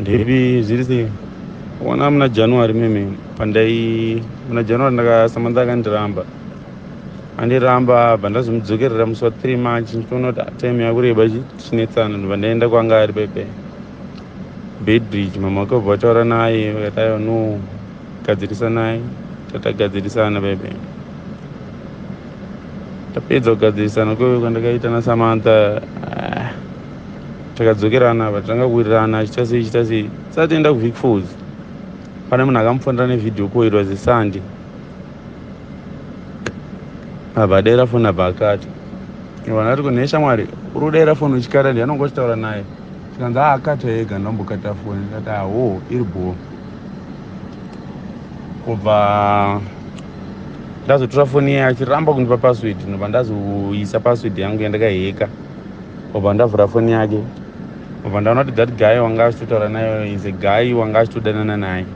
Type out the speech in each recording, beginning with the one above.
Ndepi zviri sei? Ona muna January meme pandai muna January ndakasamantha akandiramba. Andiramba bva ndazomudzokerera musi wa 3 March ndichiona kuti time yakureba tichinetsana ndobva ndaenda kwanga ari pepe. Beitbridge mama wake vabva vataura naye vakati aiwa no gadzirisa naye tatagadzirisana pepe. Tapedza kugadzirisana kweve kwandakaita naSamantha ah, takadzokerana apa tanga kuwirirana achiita sei chiita sei tisati enda kuVic Falls pane munhu akamufonera nevideo call. It was a Sunday. Abva adaira foni, abva akati vanhu ati kune shamwari uri kudaira foni uchikata ndi anonge uchitaura naye tikanzi aakata ega ndambokata foni ndikati aho iri bho kubva ndazotora foni iye achiramba kundipa password ndobva ndazoisa password yangu yandakaheka obva ndavhura foni yake obva ndaona kuti that guy wanga achitotaura naye is a guy wanga achitodanana naye.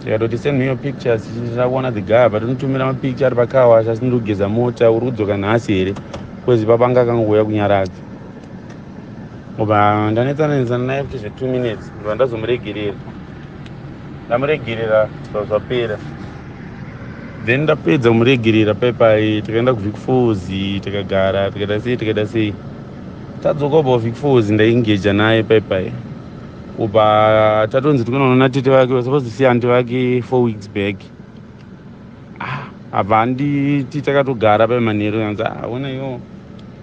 Ndikatoti, "Send me your pictures." Ndida kuona the guy apa tonotumira mapicture ari pacar wash asi ndiri kugeza mota. Uri kudzoka nhasi here? Because papa anga akangouya kunyaradza. Obva ndanetsana naye futi zve2 minutes ndobva ndazomuregerera. Ndamuregerera zva zvapera. Then ndapedza kumuregerera paipai takaenda kuVic Falls tikagara tikaita sei tikaita sei. Tadzoka kubva kuVic Falls ndaengeja naye paipai kubva tatonzi tikunoona tete vake supposed to see aunty vake 4 weeks back. Ah, abva anditi takatogara paimanheru anzi aona iwo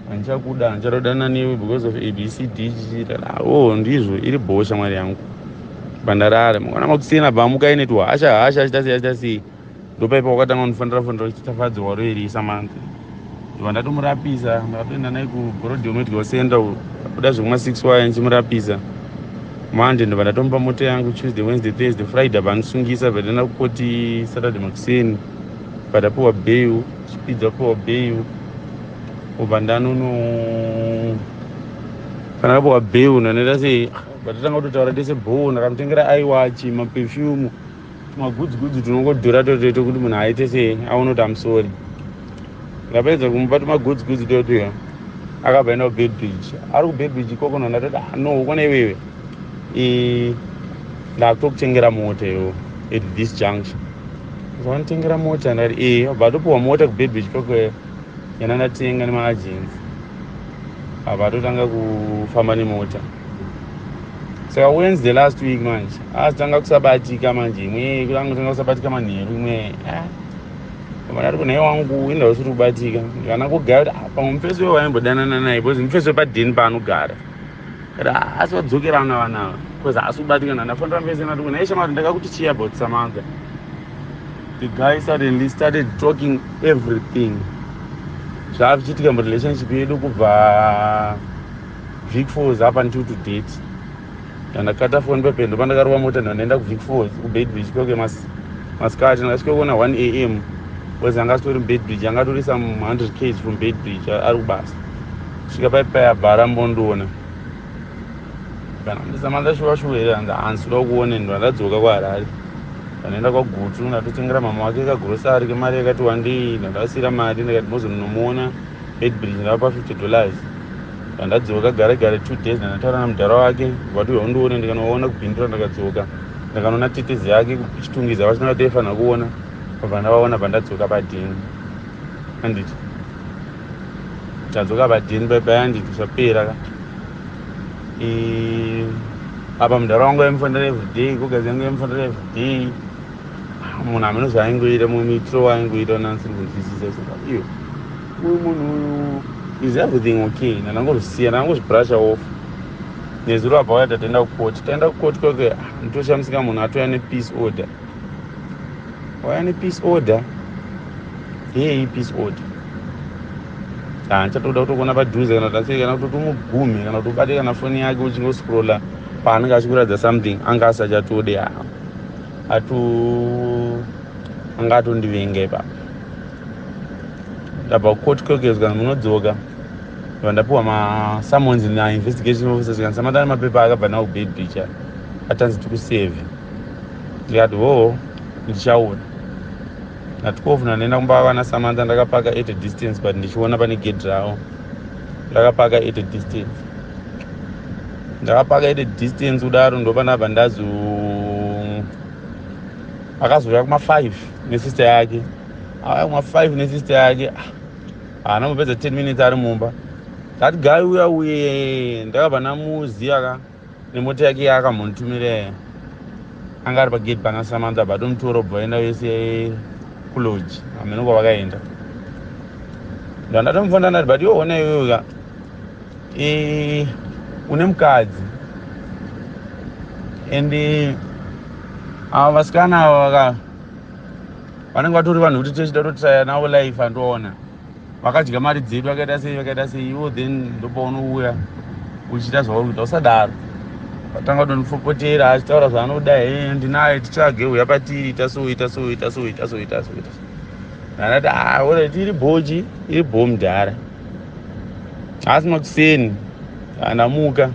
handichakuda handichadodana newe because of ABCD chichiita. O ndizvo iri bho shamwari yangu bandarara mangwana makusiyana abva amuka aine tuhasha hasha achita sei achita sei. Ndopaipa wakatanga kundifonera fonera uchiti tafadzwa roeri Samantha. Ndobva ndatomurapisa ndakatoenda naye kuBorrowdale Medical Center kuda zvekuma6 waya ndichimurapisa. Monday ndobva ndatomupa mota yangu. Tuesday, Wednesday, Thursday, Friday abva andisungisa. Bva ndaenda kukoti Saturday makuseni bva ndapiwa bail. Chipidza kupiwa bail ubva ndanono kana ndapiwa bail ndanoita sei bva tatanga kutotaura tese bho. Ndakamutengera iwatch, maperfume, magoods goods tunongodhura totoito kuti munhu aite sei aone kuti amusori. Ndapedza kumupa tumagoods goods totoya akabva enda kuBeitbridge. Ari kuBeitbridge ikoko ndandatoti, "Ah, no ukona iwewe ndakutokutengera mota iwo at this juncture." Vanotengera mota ndati e abva atopiwa mota kuBeitbridge ikoko yana ndatenga nemaagents abva atotanga kufamba nemota. Saka Wednesday last week manje azotanga kusabatika manje imwe kutanga kusabatika manheru imwe ndati kunhai wangu inda usiri kubatika ndikana kugaya kuti pamwe mufesi we waimbodanana naye because mufesi wepadheni paanogara kati asi vadzokerana vanava because haasi kubatikana. Ndafonera mufesi ndati kunhai shamwari ndakakuti chii about Samantha. The guy suddenly started talking everything zvaavichiitika murelationship yedu kubva Vic Falls up until to date. Ndandakata foni pepe ndopandakarova mota ndandaenda kuVic Falls kuBeitbridge kweke masikati ndakasvika kuona 1 a.m. because anga asitori muBeitbridge anga atori some 100 ks from Beitbridge ari kubasa. Kusvika paipai abva arambondiona kana ndiSamantha shuwa shuwa here hanzi hanzi toda kuone. Ndo ndadzoka kuHarare ndanoenda kwaGutu ndatotengera mama wake kagrocery kemari yakati wandei. Ndandasiyira mari ndikati mozonomuona Beitbridge ndavapa $50. Ndandadzoka gare gare 2 days ndandataura namudhara wake vati uya undione ndikanoona kubhindura. Ndakadzoka ndakanoona tetezi yake kuChitungwiza vasina vataifanira kuona pabva ndavaona bva ndadzoka padheni anditi tadzoka padheni paipai anditi zvapera ka. Apa mudhara wangu aimufonera everyday gogazi yangu aimufonera everyday. Munhu hameno zvaaingoita mumiitiro waaingoita nansiri kunzwisisa saka iyo uyu munhu uyu is everything okay. Ndandangozvisiya ndangozvibrusha off. Nezuro abva waya tataenda kukoti taenda kukoti kweke nditoshamisika munhu atouya nepeace order waya nepeace order yei peace order handichatoda kutokuona padhuze kana kuti asei kana kuti umugume kana kuti ubate kana foni yake uchingoscrolla paanenge achikuratidza something anga asachatode atu anga atondivenga ipapo. Ndabva kukoti kwekezi kana munodzoka ndabva ndapiwa masummons nainvestigation officers kana Samantha nemapepa akabva nawo kuBeitbridge atanzi tikuseve. Ndikati hoo ndichaona na12 ndandaenda kumba vana Samantha. Ndakapaka at a distance but ndichiona pane gate ravo ndakapaka at a distance. Ndakapaka ite distance kudaro, ndopanabva ndazo akazouya kuma5 nesister yake. Auya kuma5 nesister yake, haana mupedza 10 minutes ari mumba. That guy uya uye ndakabva ndamuziva ka nemota yake yaakamhonitumira. Anga ari pagate pana Samantha, bva tomutora, bva vaenda vese kulodge. Hameno kwavakaenda. Ndandatomufonda, ndati, "But iwe ona, iwewe ka, une mukadzi, and ava vasikana ava vaka vanenge vatori vanhu kuti tichida kutotraya navo life. Andoona vakadya mari dzedu, vakaita sei, vakaita sei. Iwo then ndopaunouya uchiita zvauri kuita. Usadaro." Vatanga kutondifopotera achitaura zvaanoda. "He, ndinaye, titsvage, uya patiri, ita so, ita so, ita so, ita so, ita so, ita so." Ndandati, "Ah, alright, iri bhochi, iri bho mudhara." Asi makuseni andamuka,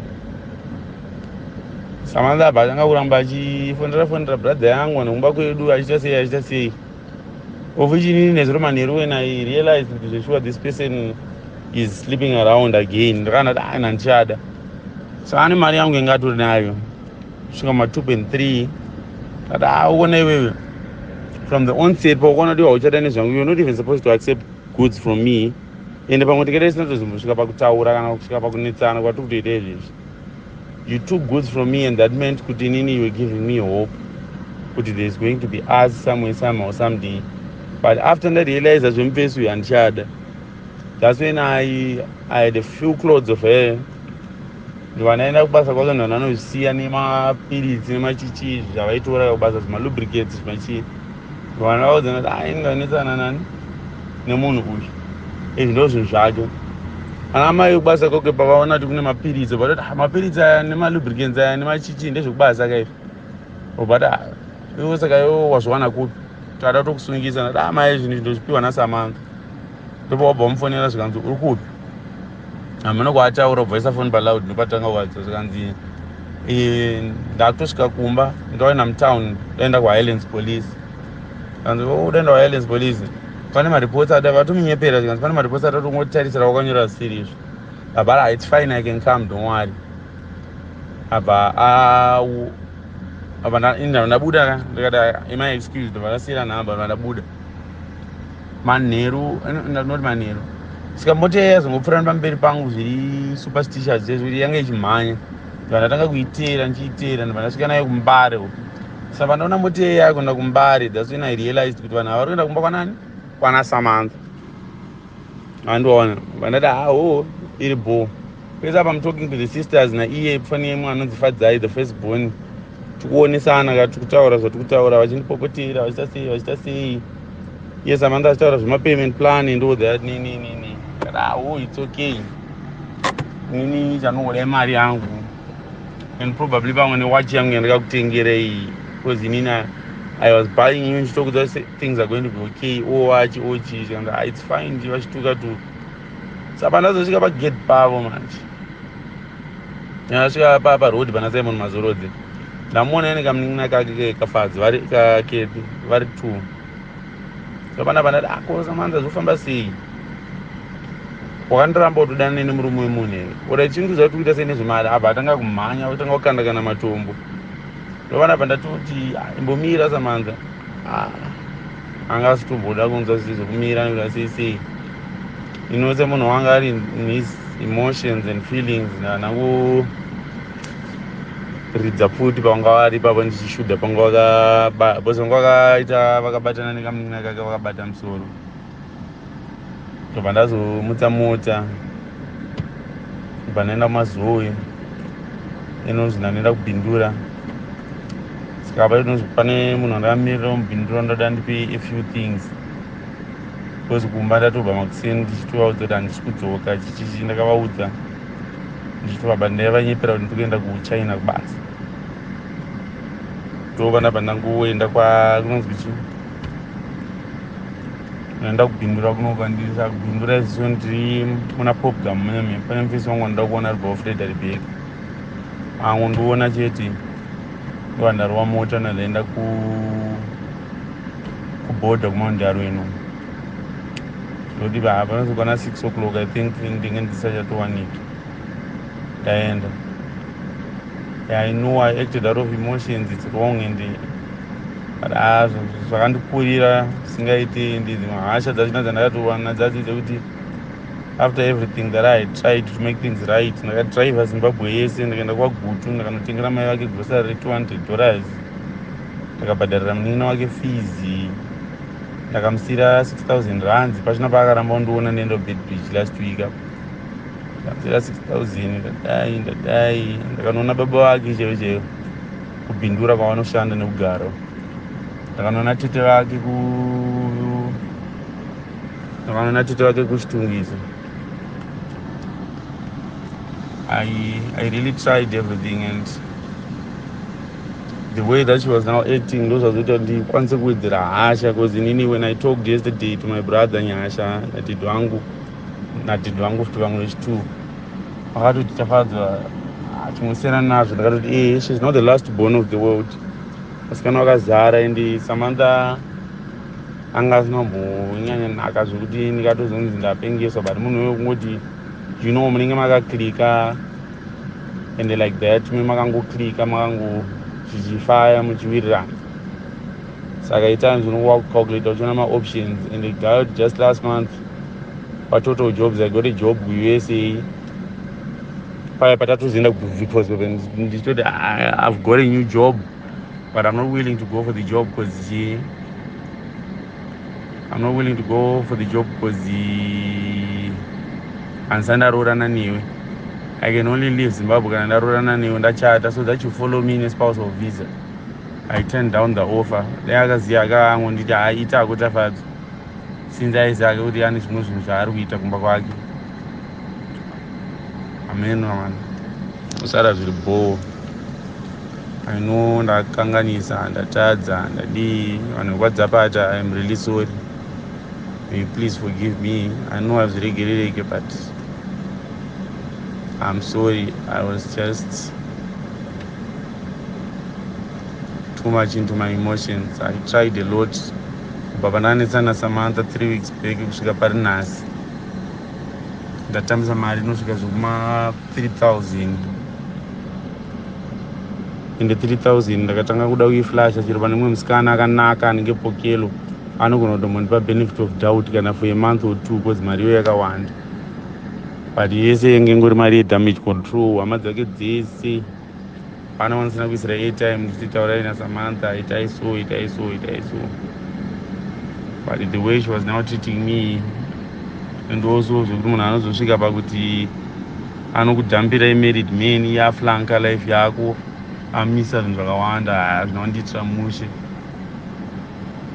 Samantha abva atanga kuramba achifonera fonera brother yangu nekumba kwedu, achiita sei, achiita sei, of which inini nezuro manheru, when I realized kuti zvesure this person is sleeping around again, ndakaona kuti ai, nandichada. Saka ane mari yangu inga atori nayo kusvika ma2.3. Kati, "A, uona iwewe, from the onset paukaona kuti hauchada nezvangu, you're not even supposed to accept goods from me. Ende pamwe tikaita isina tozombosvika pakutaura kana kusvika pakunetsana kwatiri kutoita izvezvi. You took goods from me, and that meant kuti inini you were giving me hope kuti there's going to be us somewhere, somehow, someday. But after ndarealiza zvemufesi uyu, handichada." That's when I had a few clothes of her. Ndobva ndaenda kubasa kwake, ndobva ndanozisiya nemapiritsi nemachichi zvavaitora kubasa, zvimalubricates, zvimachii. Ndobva ndavaudza ndati, "Ai, ndanetsana nani nemunhu uyu, izvi ndo zvinhu zvake." Ana mai vekubasa kwake pavaona kuti kune mapiritsi, vatoti, "Ah, mapiritsi aya nemalubricants aya nemachichi ndezvekubasa kaizvi." Obva ti, "Ah, iwe saka iwe wazviwana kupi? Tada tokusungisa." Ndati, "Ah, mai, zvinhu ndozvipiwa naSamantha." Ndopa wabva wamufonera, zvikanzi, "Uri kupi?" Hameno kwaataura, ubva isa foni paloud. Ndopatanga kuwadza, zvikanzi, "Ndakutosvika kumba, ndaenda mutown, ndaenda kuHighlands Police." Kanzi, "Oh, udaenda kuHighlands Police? Pane mareports ada." Vatomunyepera, zvikanzi, "Pane mareports ada tongotarisira, wakanyora zvisiri izvo." Abva, "It's fine, I can come, don't worry." Abva abva ndabuda ka, ndikati, "Am I excused?" Ndobva ndasiyira nhamba, ndobva ndabuda manheru. Not manheru, saka mota iya yazongopfuura nepamberi pangu zviri superstitious, zvezvekuti yanga ichimhanya. Ndobva ndatanga kuiteera, ndichiiteera, ndobva ndasvika nayo kuMbare. Saka ndaona mota iya yakuenda kuMbare, that's when I realized kuti vanhu ava vari kuenda kumba kwanani, kwana Samantha. Andiona, vandati, "Haho, iri bho." Pese apa I'm talking to the sisters naiye pfani mwana anonzi Fadzai, the first born. Tikuonesana ka, tikutaura zvatikutaura, vachindipopotera, vachiita sei, vachiita sei. Iye Samantha achitaura zvemapayment plan and all that. Nini nini kati, "Aho, it's okay, nini chanongoda imari yangu and probably pamwe newachi yangu yandakakutengerei, because inini I was buying you ndichitokudza things are going to be okay." Owachi ochi, zvikanzi, "Ah, it's fine." Vachituka tuka. Saka ndazosvika pagate pavo manje, ndasvika paroad pana Simon Mazorodze, ndamuona ine kamunin'ina kake kaFadzi, vari kakepi, vari two. Saka panapa ndati, "Ako Samantha, zvofamba sei? Wakandiramba kutodana nemurume wemunhu here? Ora chinguza kuti kuita sei nezvemari?" Abva atanga kumhanya, atanga kukanda kana matombo. Ndovanabva ndatoti, "Ah, imbomira Samantha." Ah, anga asitomboda kunzwa zvii zvekumira nekuda sei sei. Ino semunhu wanga ari in his emotions and feelings, ndanangoridza pfuti pavanga vari ipapo, ndichishuda panga because vanga vakaita vakabatana nekamunina kake, vakabata musoro. Ndobva ndazomutsa mota, ndobva ndaenda kuMazoe, inonzi ndanenda kuBindura. Saka pane munhu andakamirira muBindura, ndoda ndipe a few things, because kumba ndatobva makuseni ndichitovaudza kuti handisi kudzoka, chichichi. Ndakavaudza ndichitovaba, ndaivanyepera kuti ndikuenda kuChina kubasa. Ndova ndabva ndangoenda kunonzi kuchi, ndaenda kuBindura kunoka. Ndisa kuBindura iziso, ndiri muna Popgam muneme, pane mufesi wangu wandida kuona ari bva Frederick. Angondiona chete, ndobva ndarova mota, ndandaenda kubhodha kuMount Darwin. Ndoti panozokwana 6 o'clock, I think ndinge ndisachatowanika. Ndaenda I know I acted out of emotions, it's wrong, and but zvakandikurira zvisingaiti. And dzimwe hasha dzachona dzandakatowana dzadzo dzekuti after everything that I tried to make things right, ndakadriva Zimbabwe yese, ndakaenda kwaGutu, ndakanotengera mai vake grocery re$200, ndakabhadharira munin'ina wake fees, ndakamusiyira R6000 pachina paakaramba kundiona ndienda kuBeitbridge last week apo. Ndakamusiyira 6000, ndadai ndadai, ndakanoona baba vake chaivo chaivo kuBindura kwavanoshanda nekugara. Ndakanoona tete vake ku ndakanoona tete vake kuChitungwiza. I really tried everything, and the way that she was now acting ndozvazoita kuti ndikwanise kuwedzera hasha, because inini, when I talked yesterday to my brother Nyasha nadhidhi vangu, nadhidhi vangu futi vamwe vechi2, vakatoti, "Tafadzwa, chingosiyana nazvo." Ndakatoti, "She's not the last born of the world. Vasikana vakazara." And Samantha anga asina kumbonyanya naka zvekuti ndikatozonzi ndapengeswa, but munhu uyo kungoti munenge makaclicka and like that, me makangoclicka, makango zvichifaya, muchiwirirana. Saka itimes unongowa kucalculata uchiona maoptions. And God, just last month paTotal Jobs I got a job kuUSA. Paya patatozoenda, because ndichitoti, "I've got a new job, but I'm not willing to go for the job because I'm not willing to go for the job because handisati ndaroorana newe. I can only leave Zimbabwe kana ndaroorana newe, ndachata, so that you follow me nespousal visa." I turned down the offer. Dai akaziva, akangonditi, "Haitako, Tafadzwa," since aiziva ake kuti ane zvimwe zvinhu zvaari kuita kumba kwake. Amen, man, usara zviri bhoo. I know ndakanganisa, ndatadza, ndadii. Vanhu vekwaDzapata, I am really sorry. May you please forgive me. I know hazviregerereke, but I'm sorry. I was just too much into my emotions. I tried a lot kubva pandanetsana naSamantha 3 weeks back kusvika pari nhasi. Ndatambisa mari inosvika zvekuma 3000, ende 3000 ndakatanga kuda kuiflasha chero pane mumwe musikana akanaka anenge Pokelo, anogona kutombondipa benefit of doubt kana for a month or two, because mari iyo yakawanda. But yese yenge ingori mari yedamage control. Hama dzake dzese pana wanisina kuisira airtime, ndichiti, "Taurai naSamantha, itai so, itai so, itai so." But the way she was now treating me, and also zvekuti munhu anozosvika pakuti anokudhambira imarried man, yaflanka life yako, amisa zvinhu zvakawanda, hazvina kundiitira mushe.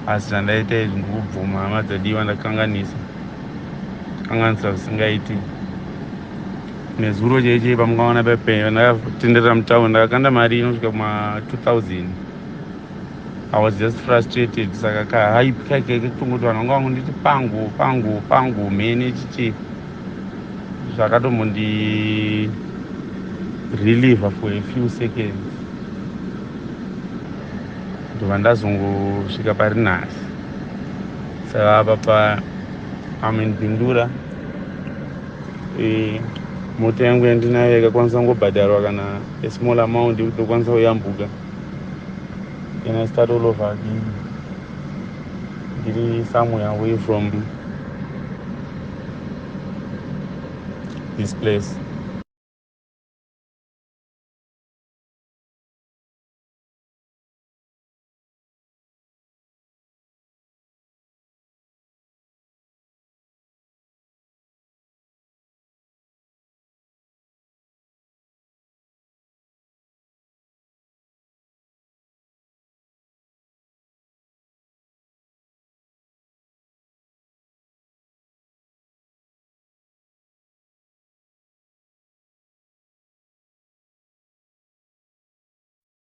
Asi zvandaita izvi, ndikubvuma, hama dzadiwa, ndakanganisa, kanganisa zvisingaiti. Nezuro chaichei pamungaona pepe ndakatenderera mutauni, ndakakanda mari inosvika kuma 2000. I was just frustrated. Saka kahype kake kekutongoti vanhu vanga vangonditi pangu pangu pangu mhene chichi, zvakatombondi reliever for a few seconds, ndobva ndazongosvika pari nhasi. Saka apa pa I'm in Bindura. Mota yangu yandinayo yakakwanisa kungobhadharwa kana a small amount yekuti ndokwanisa kuyambuka, and I start all over again. Ndiri somewhere away from this place.